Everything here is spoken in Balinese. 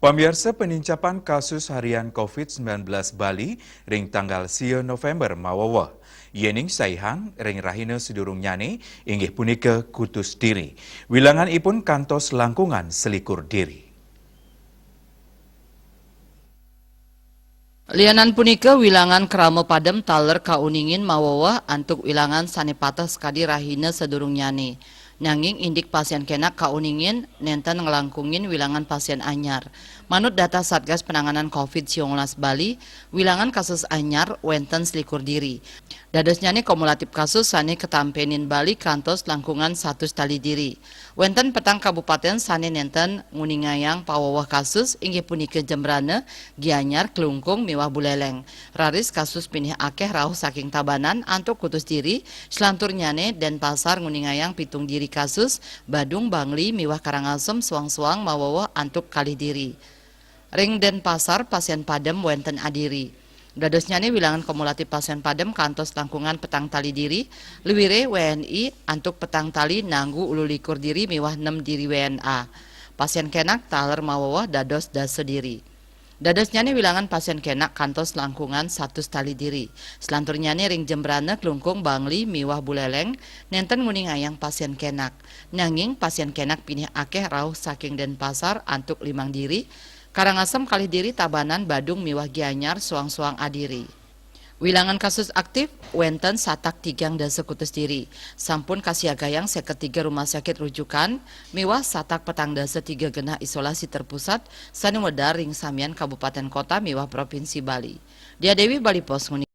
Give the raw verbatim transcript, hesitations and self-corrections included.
Pamiarsa, penincapan kasus harian covid sembilan belas Bali ring tanggal sia November maweweh. Yening saihang ring rahina sadurungnyane inggih punika kutus diri. Wilanganipun kantos langkungan selikur diri. Lianan punika, wilangan krama padem taler kauningin maweweh antuk wilangan sane pateh sakadi rahina sadurungnyane. Nanging indik pasien kenak kauningin nenten nglangkungin wilangan pasien anyar. Manut data Satgas Penanganan covid sembilan belas Bali, wilangan kasus anyar wenten selikur diri. Dadosnyane kumulatif kasus sane katampenin Bali kantos langkungan satus tali diri. Wenten petang kabupaten sane nenten nguningayang paweweh kasus, inggih punika Jembrana, Gianyar, Klungkung, miwah Buleleng. Raris kasus pinih akeh rauh saking Tabanan antuk kutus diri, selanturnyane Denpasar nguningayang pitung diri kasus, Badung, Bangli, miwah Karangasem soang-soang maweweh antuk kalih diri. Ring Denpasar, pasien padem wenten adiri. Dadosnyane wilangan kumulatif pasien padem kantos langkungan petang tali diri, luire W N I antuk petang tali nanggu ulu likur diri miwah nem diri W N A. Pasien kenak taler maweweh dados dasa diri. Dadosnyane wilangan pasien kenak kantos langkungan satus tali diri. Selanturnyane ring Jembrana, Klungkung, Bangli, miwah Buleleng nenten nguningayang pasien kenak. Nanging pasien kenak pinih akeh rauh saking Denpasar antuk limang diri, Karangasem kalih diri, Tabanan, Badung, miwah Gianyar soang-soang adiri. Wilangan kasus aktif wenten satak tigang dasa kutus diri. Sampun kasiagayang seket tiga rumah sakit rujukan miwah satak petang dasa tiga genah isolasi terpusat sane wedar ring samian kabupaten kota miwah provinsi Bali. Dia Dewi, Bali Post, nguni-